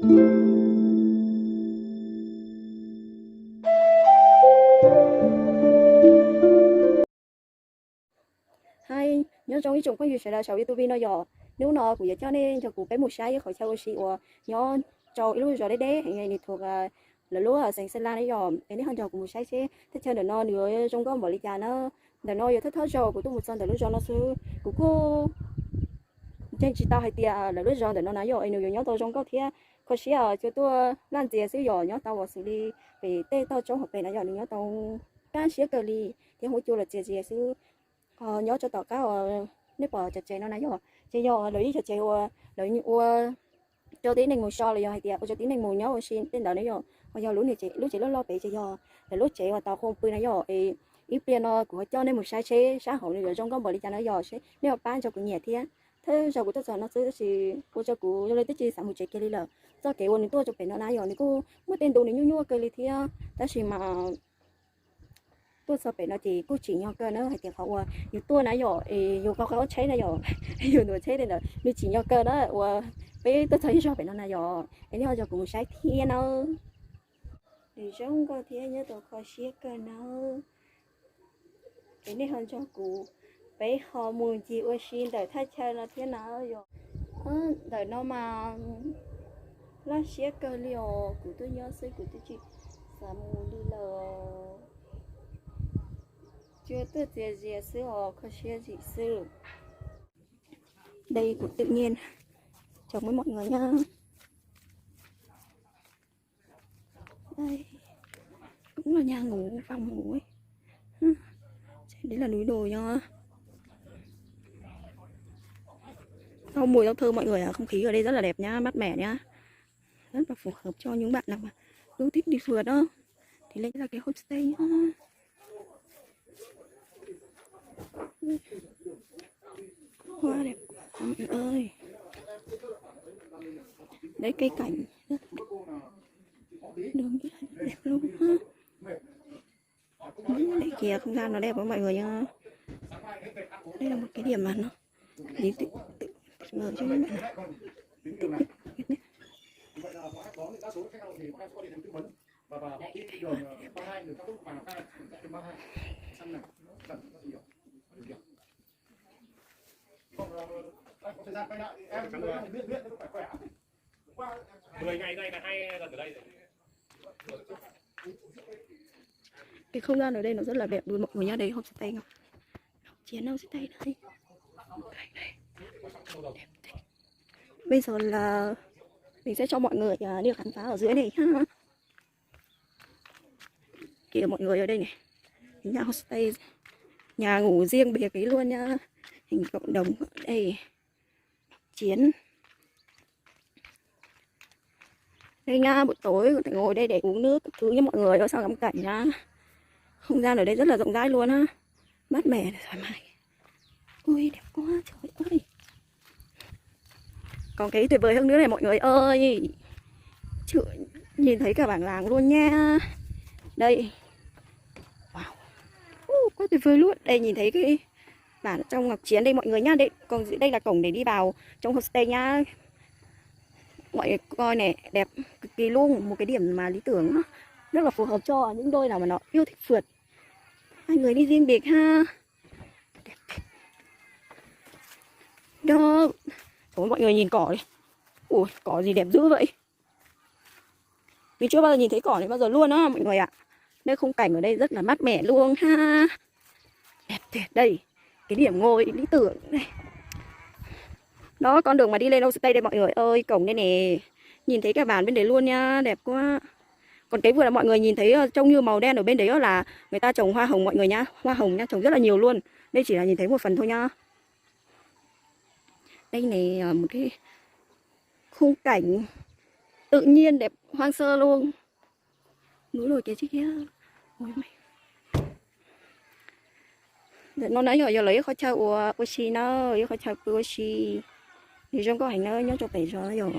Hais, nyob zoo ib tsoom phooj ywg sawv daws saum YouTube no yom. Hnub no kuv yuav coj nej nrog kuv peb mus saib ib qhov chaw ua si uas nyob rau ib lub zos deb deb heev li, nws thuam lawv lub xeev Xeeb Las ne yom. Es nej ho nrog kuv mus saib seb thaj chaw ntawm no nws yuav zoo nkauj npaum li cas na. Ntawm no yog thawj thawj zaug kuv tuaj mus txog ntawm lub zos no xwb, kuv kuj ntseeg tsis tau hais tias lawv lub zos ntawm no na yom, es nws yuav nyob tau zoo nkauj thiab kho siab, cua tuaj laj ntxias xwb yom, nyob tau ua xws li pem tej toj roob hauv pes na yom, nws nyob tau kaj siab kawg li thiab huab cua los txias ntxias xwb. Nyob rau tom qab uas nej pom cov tsev no na yom, ces yog lawv ib cov tsev uas lawv ua rau tib neeg mus so los yog hais tias ua rau tib neeg mus nyob ua si tej ntawd na yom. Ho yog lub tsev loj loj pem ces yog lawv lub tsev uas tau khoo pw na yom. Es ib pliag no kuv ho coj nej mus saib seb sab hauv nws yuav zoo nkauj npaum li cas no yom, seb nej ho pab nrog kuv nyiam thiab. Thawj zaug kuv tuaj txog no xwb tab sis ua rau kuv zoo li twb tsis xav mus tsev kiag li lawm. Txoj kev uas nws tuaj rau pem no na yom, nws kuj muaj tej ntu nws nyuaj nyuaj kawg li thiab, tab sis mas tuaj txog pem no ces kuj tsim nyog kawg na, hais tias qhov uas yus tuaj na yom, es yus qhov qhov tsheb na yom, yus ntuas tsheb li ntawd nws tsim nyog kawg na uas peb tuaj txog ib zog pem no na yom. Es nej ho nrog kuv mus saib thiab nawb. Nws zoo nkauj thiab nyob tau kho siab kawg nawb. Es nej ho nrog kuv peb ho mus ncig ua si ntawm thaj chaw no thiab na yom. Ntawm no mas laj siab kawg li os, kuv tuaj nyob xwb kuv twb tsis xav mus li lawm. Cua tuaj txias ntxias xwb os, kho siab zim xwb. Đây cũng tự nhiên chào mừng mọi người nhá. Đây, cũng là nhà ngủ phòng ngủ ấy. Đấy là núi đồi nhá. Rau mùi rau thơm mọi người ạ, không khí ở đây rất là đẹp nhá, mát mẻ nhá. Rất là phù hợp cho những bạn nào mà ưa thích đi phượt đó. Thì đây là cái homestay nhá. Hoa đẹp quá mọi người ơi. Đây cây cảnh rất đường rất là đẹp luôn ha. Đây kìa, không gian nó đẹp quá mọi người nhá. Đây là một cái điểm mà nó lý tự tự mở cho các bạn. Cái không gian ở đây nó rất là đẹp luôn mọi người nhá. Đây homestay Ngọc Chiến homestay đây. Đây, đây. Bây giờ là mình sẽ cho mọi người à, đi khám phá ở dưới này nhá. Kìa mọi người ở đây này. Nhà homestay, nhà ngủ riêng biệt cái luôn nhá. Hình cộng đồng ở đây. Chiến. Đây nha, buổi tối có thể ngồi đây để uống nước các thứ nha mọi người, đó, sau ngắm cảnh nha. Không gian ở đây rất là rộng rãi luôn á. Mát mẻ, thoải mái. Ui, đẹp quá, trời ơi. Còn cái tuyệt vời hơn nữa này mọi người ơi. Chưa nhìn thấy cả bản làng luôn nha. Đây. Wow. Uh, quá tuyệt vời luôn. Đây, nhìn thấy cái bản trong Ngọc Chiến đây mọi người nhá. Đây, còn đây là cổng để đi vào trong homestay nhá. Mọi người coi này, đẹp cực kỳ luôn. Một cái điểm mà lý tưởng, rất là phù hợp cho những đôi nào mà nó yêu thích phượt. Hai người đi riêng biệt ha. Đó. Trời ơi, mọi người nhìn cỏ đi. Ui, cỏ gì đẹp dữ vậy. Mình chưa bao giờ nhìn thấy cỏ này bao giờ luôn á mọi người ạ. Đây, khung cảnh ở đây rất là mát mẻ luôn ha. Đẹp tuyệt đây. Cái điểm ngồi lý tưởng đây. Đó, con đường mà đi lên homestay đây mọi người ơi, cổng đây nè. Nhìn thấy cái bản bên đấy luôn nha, đẹp quá. Còn cái vườn là mọi người nhìn thấy, ờ, trông như màu đen ở bên đấy á là người ta trồng hoa hồng mọi người nhá. Hoa hồng nha, trồng rất là nhiều luôn. Đây chỉ là nhìn thấy một phần thôi nhá. Đây này, ờ, một cái khung cảnh tự nhiên đẹp hoang sơ luôn. Núi đồi kia chứ kia. Ui mày. Ntawm no na yog yog lawv ib qhov chaw ua ua si na, ib qhov chaw pw ua si. Nws zoo nkauj heev na, nyob rau pem zos na yog.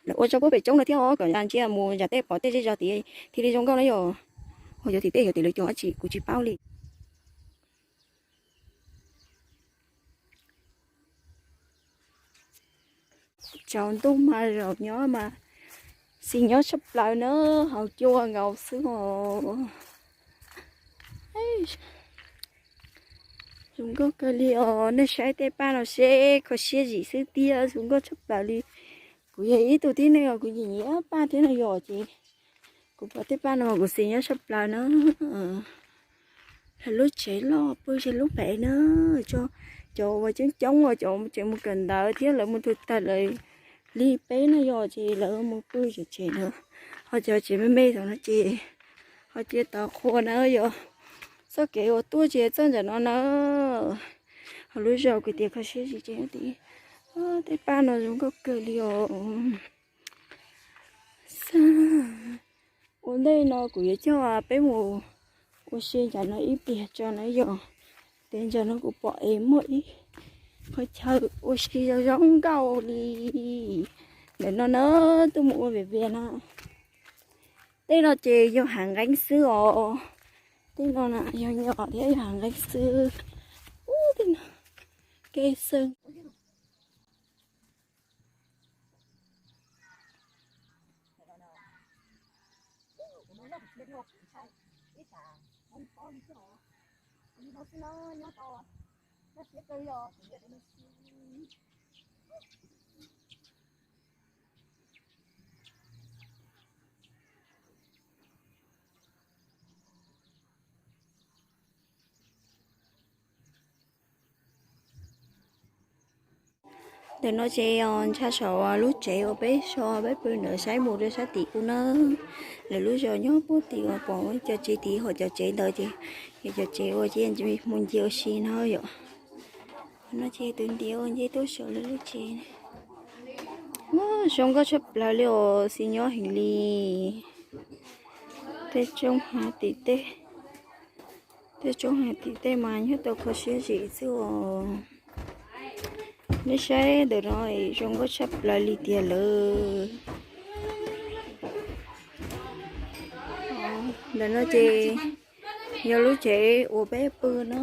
Lawv ua rau pem roob no thiab os, kom ntsia mus yam tej pom tej zej zos tid thiaj li zoo nkauj na yog. Ho yuav tim tej yuav tim lawv cov dab tsi kuv tsis paub li. Tsaus ntuj mas zaum nyob mas Xis nyob tshaj plaws na, haus cua nkaus xwb os. Zoo nkauj kawg li os, nej saib tej paj no seb, kho siab zim xwb tiag, zoo nkauj tshaj plaws li. Kuv yog ib tug tib neeg os, kuv nyiam nyiam paj thiab no yom, ces kuv pom tej paj no kuv xis nyob tshaj plaws na. Lawv lub tsev loj pw ze lub pem na, cov uas coob coob uas cov tseem mus kawm ntawv thiab lawv mus tug tag lawv li peb no yom, ces lawv mus pw cov tsev na. Ho cov tsev me me thaum no ces ho cia tau qhua na yom. Txoj kev uas tuaj ces txoj ntawm no na. Ho lub zos kuv tias kho siab zim ces, tej paj no zoo nkauj kawg li os. Ua ntej no kuv yuav coj peb mus ua si ntawm no ib pliag tso na yom. Ces ntawm no kuv pom es muaj ib qhov chaw ua si zoo zoo nkauj li. Ntawm no na, tuaj mus ua vias vias na. Tej no ces yog hav nqeeb xwb os. Tej no na yog nyom thiab yog hav nqeeb xwb. Ub, tej no kev xwb. Ntawm no ces ntshai saum lub tsev uas peb so peb pw ntawd saib mus rau sab tim ub na. Lawv lub zos nyob puag tim uas pom cov tsev tid, hos cov tsev ntawd ces yog cov tsev uas cia mus ncig ua si no yom. No ces tus ntiav uas nce tuaj saum lawv lub tsev. Zoo nkauj tshaj plaws li os, xis nyob heev li. Tej tsoob hav tim tej, tej tsoob hav tim tej mas nyob tau kho siab zim xwb os. Nej saib ntawm no zoo nkauj tshaj plaws li tiag lawm. Ntawm no ces yog lub tsev uas peb pw no.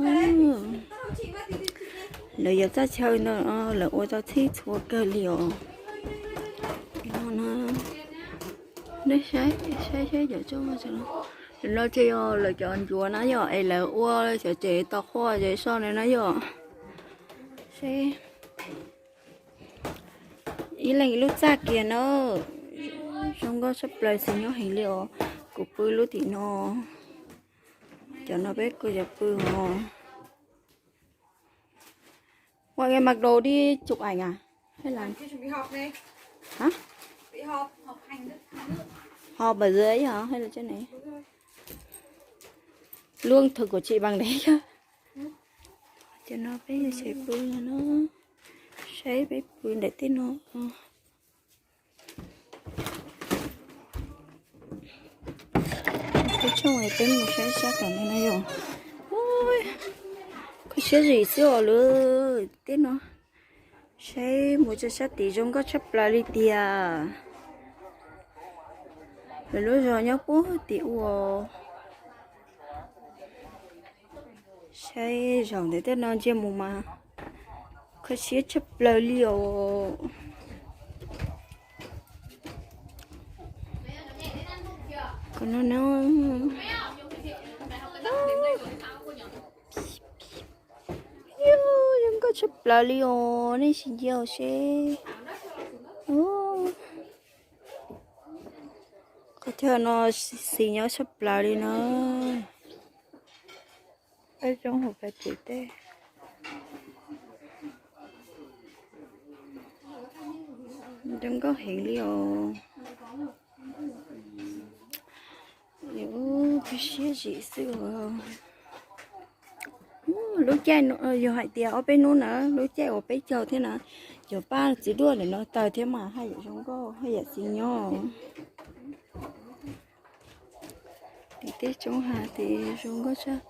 Lawv yog txaj chaw no, lawv ua tau txhij txhua kawg li os. Nej saib, saib cov tsoob no, no ces yog lawv cov ncuav na yom, es lawv ua cov tsev tos qhua ces so no na yom. Seb ib leeg ib lub txaj kiag na. Zoo nkauj tshaj plaws, xis nyob heev li os. Kuv pw lub tim no, cov no peb kuj yuav pw os. Mọi người mặc đồ đi chụp ảnh à? Hay là hả? Họp ở dưới hả? Hay là trên này? Lương thực của chị bằng đấy chứ? Cov no peb yog tsev pw no. Saib peb pw ntawm tej no. Peb tsoob peb mus saib sab tom no na yom. Kho siab zim xwb os lawm tej no. Saib mus rau sab tid zoo nkauj tshaj plaws li tiag. Lawv lub zos nyob puag tim ub. Saib zaum ntawm tej no ntsia mus mas kho siab tshaj plaws li os. Kom no no. Zoo nkauj tshaj plaws li os, nej sim ntsia seb. Qhov chaw no xis nyob tshaj plaws li na. Peb zoo hauv peb tim tej. Zoo nkauj heev li os. Kho siab zim xwb os. Lub caij yog hais tias ob peb hnub na, lub caij uas peb caug thiab na, cov paj txiv duaj ntawm no tawg thiab mas haj yam zoo nkauj haj yam xis nyob. Tim tej tsoob hav tid zoo nkauj tshaj.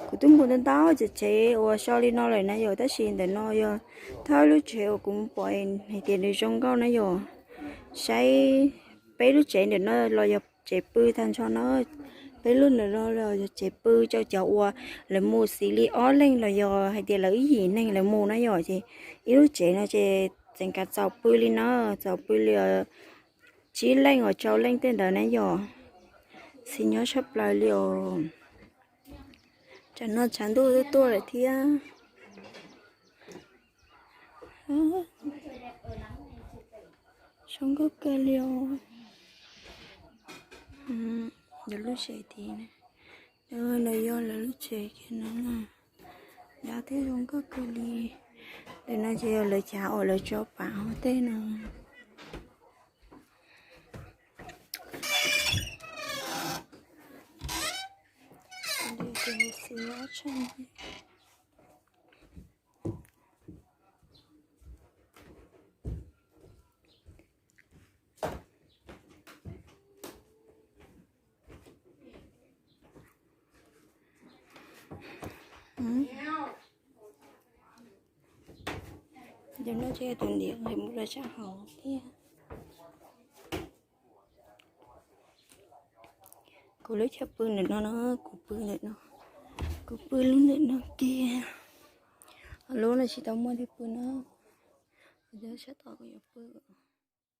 Kuv twb mus ntau ntau cov tsev uas so li no lawm na yom, tab sis ntawm no yog thawj lub tsev uas kuv mus pom hais tias nws zoo nkauj na yom. Saib peb lub tsev ntawm no los yog tsev pw tag nrho na. Peb lub ntawm no los yog tsev pw rau cov uas lawv mus xws li ob leeg los yog hais tias lawv ib yim neeg lawv mus na yom, ces ib lub tsev no ces Tseem kav txaus pw li na, txaus pw li os. Tsib leej uas rau leej tej ntawd na yom. Xis nyob tshaj plaws li os. Tsam no tshav ntuj twb tuaj lawm thiab. Zoo nkauj kawg li os. Lawv lub tsev tid, no yog lawv lub tsev kiag no na. Dab thiab zoo nkauj kawg li. Ntawm no ces yog lawv chav uas lawv tso pav hauv tej no. Cov no ces tus ntiav nqis mus rau sab hauv thiab. Kuv lub chaw pw ntawm no no, kuv pw ntawm no, kuv pw lub ntawm no kiag. Lub no tsis tau muaj twg pw na, kuv cov sab tod kuv yuav pw.